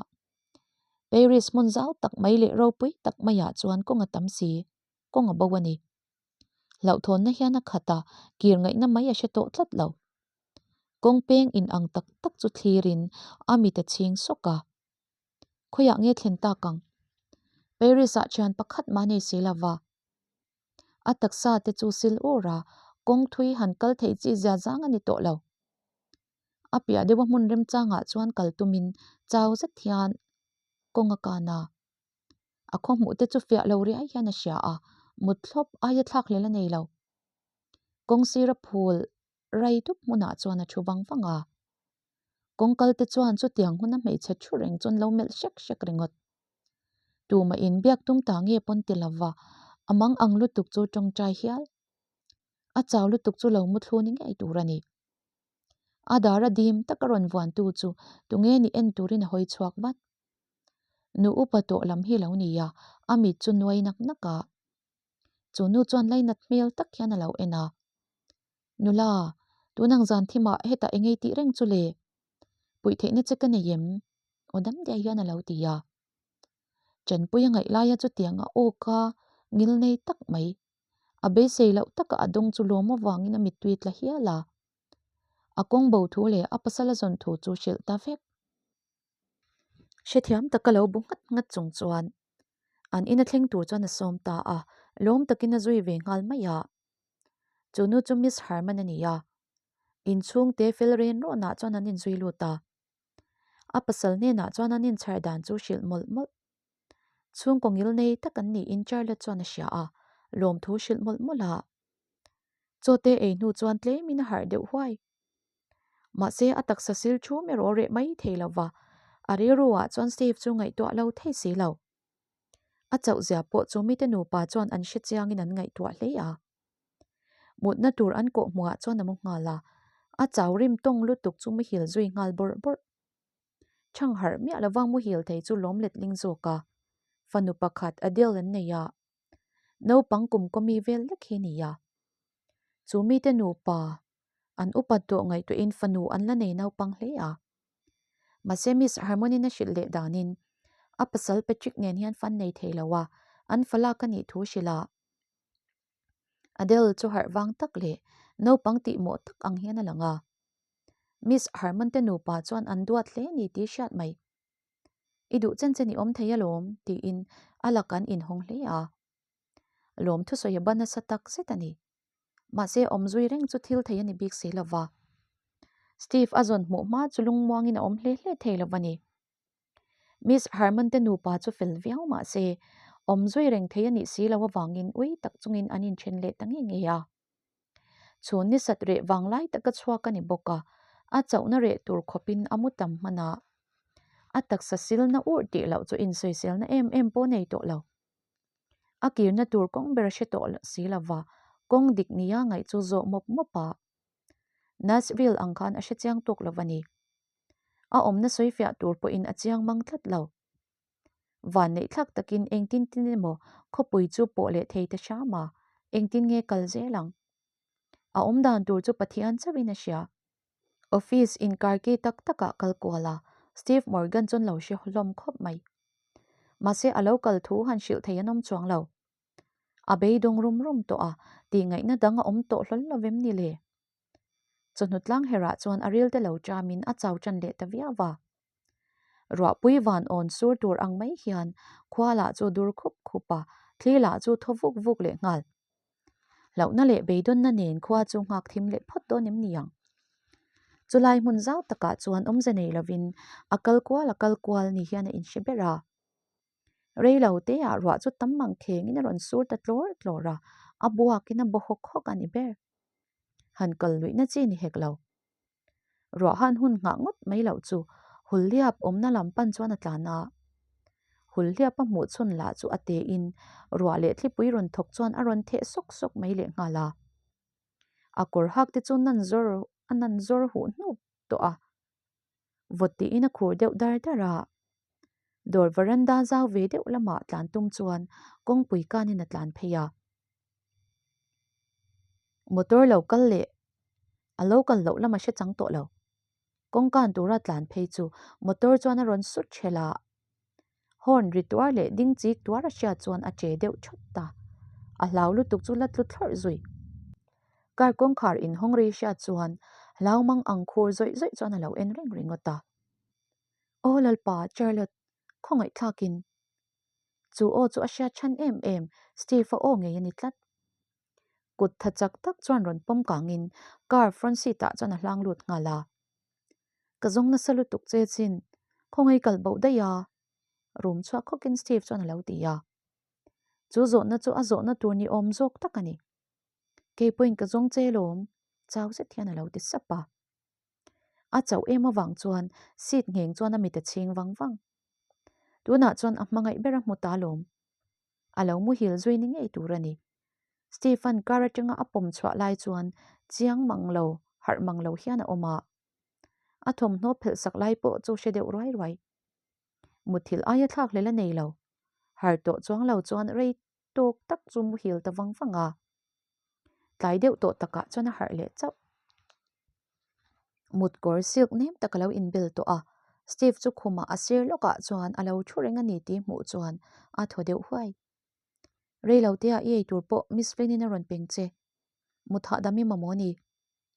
Paris hmun zau tak mai leh ropui tak maiah chuan kawng a tam si, kawng a bo a ni. Hlauhthawnna hian a khat a, kir ngaihna mai a hre tawh tlat lo. Kawng peng in ang tak tak chu thlirin a mit a chhing sawk a. Khawiah nge thlen tak ang? Paris-ah thian pakhat mah nei si lo va. A taksa te chu sil ur a, kawng thui han kal theih chi zia zang a ni tawh lo. A piah deuha hmun remchangah chuan kal tumin chau zet hian kawng a kan a. A khaw hmuh te chu fiah lo riai hian a hria a, mut thlawp aia thlak hlel a nei lo. Kawng sira phul rai dup hmunah chuan a thu vang vang a. Kawngkal te chuan chutiang huna hmeichhe thu reng chuan lo melh hrek hrek ringawt. Tumah in biak tum ta nge pawn ti lova, a mang ang lutuk chu tawngtai hial. A chau lutuk chu lo mu thlu ni ngei tur a ni. A dar a dim taka rawn vuantu chu tunge ni en turin a hawi chhuak vat. Nu upa tawh lam hi lo ni a, a mit chu nuai nak nak a. Chu nu chuan lainat hmel tak hian a lo en a. Nula, tunang zan thimah hetah engei tih reng chu le? Puih theihna che ka nei em? Aw dam diai hian a lo ti a. Chanpuia ngaih laia chutiang a awk a ngil nei tak mai. A beisei loh taka a dawng chu lawm avangin a mittui tla hial a. A kawng bo thu leh a pasal a zawn thu chu hrilh ta vek. Hrethiam taka lo bu nghat nghat chung chuan an ina thleng tur chuan a sawm ta a, lawm takin a zui ve nghal mai a. Chu nu chu Miss Herman a ni a, inchhungte fel ren rawnah chuan an inzui lut a. A pasal hnenah chuan an inchhar dan chu hrilh mawlh mawlh. Chhungkaw ngil nei tak an niin Charlotte chuan a hria a, lawmthu hrilh mawlh mawlh a. Chaw te ei hnu chuan tlemin a harh deuh huai. Mahse a taksa sil thum erawh reh mai thei lo va, a rilru ah chuan Steve chu ngaihtuah lo thei si lo. A chauh zia pawh chu mite nupa chuan an hre chiangin an ngaihtuah hle a. Mutna tur an kawh hmuhah chuan a mu nghal a, a chau rim tawng lutuk chu muhil zui nghal bawrh bawrh. Chhang harh miah lova muhil thei chu lawm letling zawk a, fanu pakhat Adele an nei a, naupang kum kawmi vel lek hi ni a. Chu mite nupa an upat tawh ngaihtuahin fanu an la nei naupang hle a. Mahse Miss Harmony-in a hrilh leh danin a pasal Patrick nen hian fan nei thei lo a, an fa lak a nih thu hrilh a. Adele chu harh vang tak leh naupang tihmawh tak ang hian a lang a. Miss Harmon te nupa chuan an duat hle ni tih hriat mai. I duh chen chen i awm thei alawm tiin a lak an inhawng hle a. Lawm thusawi a ban nasa tak zet a ni. Mahse awmzui reng chu thil thei a ni bik si lova. Steve a zawn hmuh hma chu lungmuangin a awm hle hle thei lova ni. Miss Harmon te nupa chu fel viau mah se, awmzui reng thei a nih si lo avangin ui tak chungin an inthen leh ta ngei ngei a. Chhun ni sat reh vang lai taka chhuak a ni bawk a, a chauhna reh tur khawpin a mu tam hman a. A taksa silna urh tih loh chu insawiselna em em pawh nei tawh lo. A kirna tur kawng ber a hre tawh si lo va, kawng dik nia ngaih chu zawh mawp mawp a. Nashville ang khan a hre chiang tawk lo va ni. A awmna sawi fiah tur pawhin a chiang mang tlat lo. Vanneih thlak takin engtin tin emaw khawpui chu pawh leh thei ta hram a, engtin nge kal zel ang? A awm dan tur chu Pathian chauhin a hria. Office inkarki tak takah kal kual a, Steve Morgan chuan lo hre hlawm khawp mai. Mahse a lo kal thu han hrilh thei an awm chuang lo. A beidawng rum rum tawh a, tihngaihna dang a awm tawh hlawl lo vem ni le? Chawhnu tlang herah chuan a ril te lo ṭamin a chau ṭan leh ta viau va. Ruahpui van awn sur tur ang mai hian khua lah chu dur khup khup a, thli lah chu thaw vuk vuk leh nghal. Hlauhna leh beidawnna nen khua chu nghak thim leh phawt dawn em ni ang? Chulai hmun zau takah chuan awmze nei lovin a kal kual a kal kual ni hian a inhre ber a. Rei lo te ah ruah chu tam mang khengin a rawn sur ta tlawr tlawr a, a buakin a baw hawk hawk a ni ber. Han kal luihna chi ni hek lo. Ruah han hun nghah ngawt mai loh chu Hulhliap awmna lam pan chuan a tlan a. Hulhliap a hmuh chhun lah chu a tein ruah leh thlipui rawn thawk chuan a rawn theh sawk sawk mai leh nghal a. A kawr hak te chu nan zawr a nan zawr huh hnup tawh a. Vawt tiin a khur deuh dar dar a. Dawr veranda zau ve deuh lamah tlan tum chuan kawngpui kanin a tlan phei a. Motor lo kal leh a lo kal loh lam a hre chang tawh lo. Kawngkan tura tlan phei chu motor chuan a rawn sut ṭhelh a. Horn ri tuar leh ding chik tuar a hriat chuan a che deuh ṭhawt ta. A hlau lutuk chu la tlu thlawrh zui. Car kawngkhar inhawng ri hriat chuan hlau mang ang khur zawih zawih chuan a lo en reng ringawt a. Aw Lalpa, Charlotte, khawngaihthlakin. Chu aw chu a hriat chhan em em, Steve-a aw ngei a ni tlat. Kut tha chak tak chuan rawn pawm kangin car front seat ah chuan a hlang lut nghal a. Ka zawng nasa lutuk che chin, khawngaih kal boh daih a, rum chhuak khawkin Steve chuan a lo ti a. Chu zawhna chu a zawhna tur ni awm zawk tak a ni. Kei pawhin ka zawng che lawm, chau zet hian a lo ti sap a. A chauh em avang chuan seat ngheng chuan a mit a chhing vang vang. Tunah chuan a hmangaih ber a hmu ta lawm. A lo muhil zui ni ngei tur a ni. Stephen car atanga a pawm chhuah lai chuan chiang mang lo, harh mang lo hian a awm a. A thawmhnaw phelh sak lai pawh chu hre deuh ruai ruai. Muthilh aia thlak hlel a nei lo. Harh tawh chuang lo chuan rei tawk tak chu muhil ta vang vang a. Tlai deuh tawh takah chuan a harh leh chauh. Mut kawr silk nem tak a lo inbel tawh a, Steve chu khumah a sir lawkah chuan a lo thu reng a ni tih hmuh chuan a thaw deuh huai. Rei lo tea i ei tur pawh Miss Flynn-in a rawn peng che. Mut hahdam i mamawh a ni.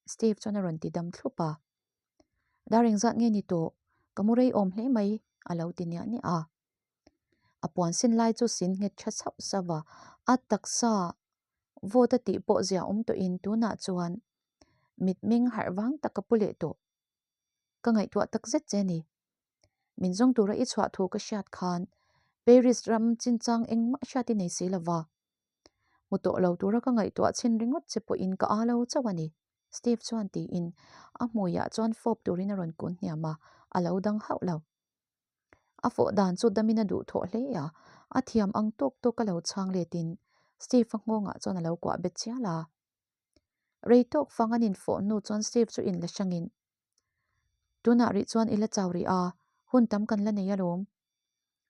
Steve chuan a rawn ti dam thlup a. Dar engzat nge ni tawh? Ka mu rei awm hle mai, a lo ti niah niah a. A puan sin lai chu sin nghet tha sauh sauh a, a taksa vawt a tih pawh zia awm tawhin tunah chuan mitmeng harh vang tak a pu leh tawh. Ka ngaihtuah tak zet che a ni. Min zawng tura i chhuah thu ka hriat khan Paris ram chinchang engmah hriat i nei si lova. Hmu tawh lo tura ka ngaihtuah chhin ringawt che pawhin ka â lo chauh a ni, Steve chuan tiin a hmuiah chuan fawp turin a rawn kun hniam a, a lo dang hauh lo. A fawh dan chu damin a duh thawh hle a, a thiam ang tawk tawk a lo chhang letin Steve-a nghawngah chuan a lo kuah bet chial a. Rei tawk fang an infawh hnu chuan Steve chu inla hrangin, Tunah rih chuan i la chau rih a, hun tam kan la nei alawm.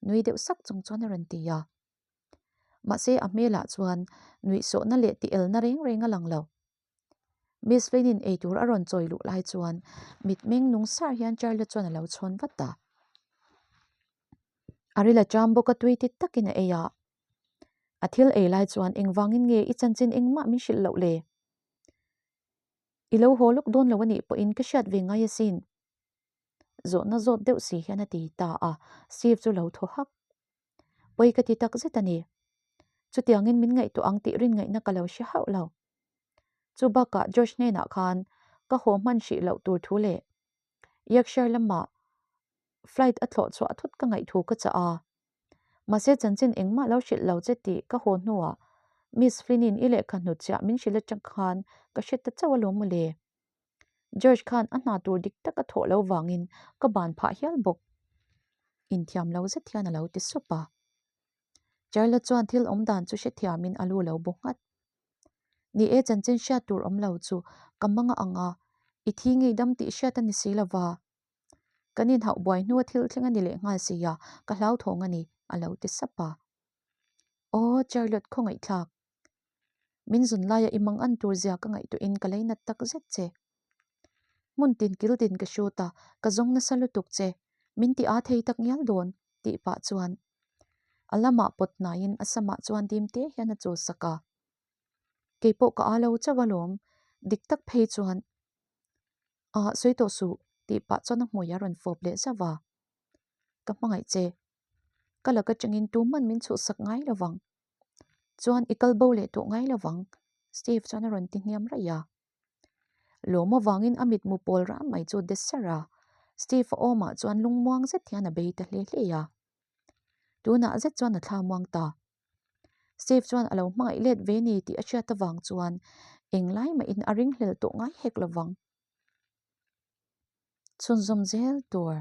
Nui deuh sak chung chuan a rawn ti a. Mahse a hmelah chuan nuihsawhna leh tielna reng reng a lang lo. Miss Lane-in eitur a rawn chawi luh lai chuan mitmeng nung sar hian Charlie chuan a lo chhawn vat a. A ril a ṭam bawk a tui ti takin a ei a. A thil ei lai chuan engvangin nge i chanchin engmah min hrilh loh le? I lo haw lawk dawn lo a nih pawhin ka hriat ve ngai asin. Zawhna zawt deuh si hian a ti ta a, Steve chu lo thaw hak. Pawi ka ti tak zet a ni. Chutiangin min ngaihtuah ang tih rin ngaihna ka lo hre hauh lo. Chu bakah George hnenah khan ka haw hman hrih loh tur thu leh Yorkshire lamah flight a thlawh chhuah thut ka ngaih thu ka chah a. Mahse chanchin engmah lo hrilh lo che tih ka haw hnuah Miss Flynn-in i lehkha hnutchhiah min hrilh atang khan ka hre ta chauh alawm mawle. George khan a hna tur dik tak a thawh lo vangin ka ban phah hial bawk. Inthiam lo zet hian a lo ti sup a. Charla chuan thil awm dan chu hrethiamin a lu lo bu nghat. Ni e, chanchin hriat tur awm lo chu ka mang a ang a, i thi ngei dam tih hriat a ni si lo va. Kan inhauh buai hnua thil thleng a ni leh nghal si a, ka hlauthawng a ni, a lo ti sap a. Aw, Charlotte khawngaihthlak. Min zun laia i mang an tur zia ka ngaihtuahin ka leinat tak zet che. Hmun tin kil tin ka hrut a, ka zawng nasa lutuk che. Min ti â thei tak ngial dawn, tih pah chuan a lamah pawt hnaiin a samah chuan dim te hian a chawl sak a. Kei pawh ka â lo chauh alawm, dik tak phei chuan Ah, sawi tawh suh, tih pah chuan a hmui a rawn fawp leh zauh a. Ka hmangaih che. Ka laka changin tuman min chhuhsak ngai lo vang. Chuan i kal bo leh tawh ngai lo vang, Steve chuan a rawn ti hniam raih a. Lawm avangin a mitmu pawl ram mai chu de ser a, Steve a awmah chuan lungmuang zet hian a bei ta hle hle a. Tunah zet chuan a thla muang ta. Steve chuan a lo hmangaih let ve ni tih a hriat avang chuan englai mahin a ringhlel tawh ngai hek lo vang. Chhunzawm zel tur.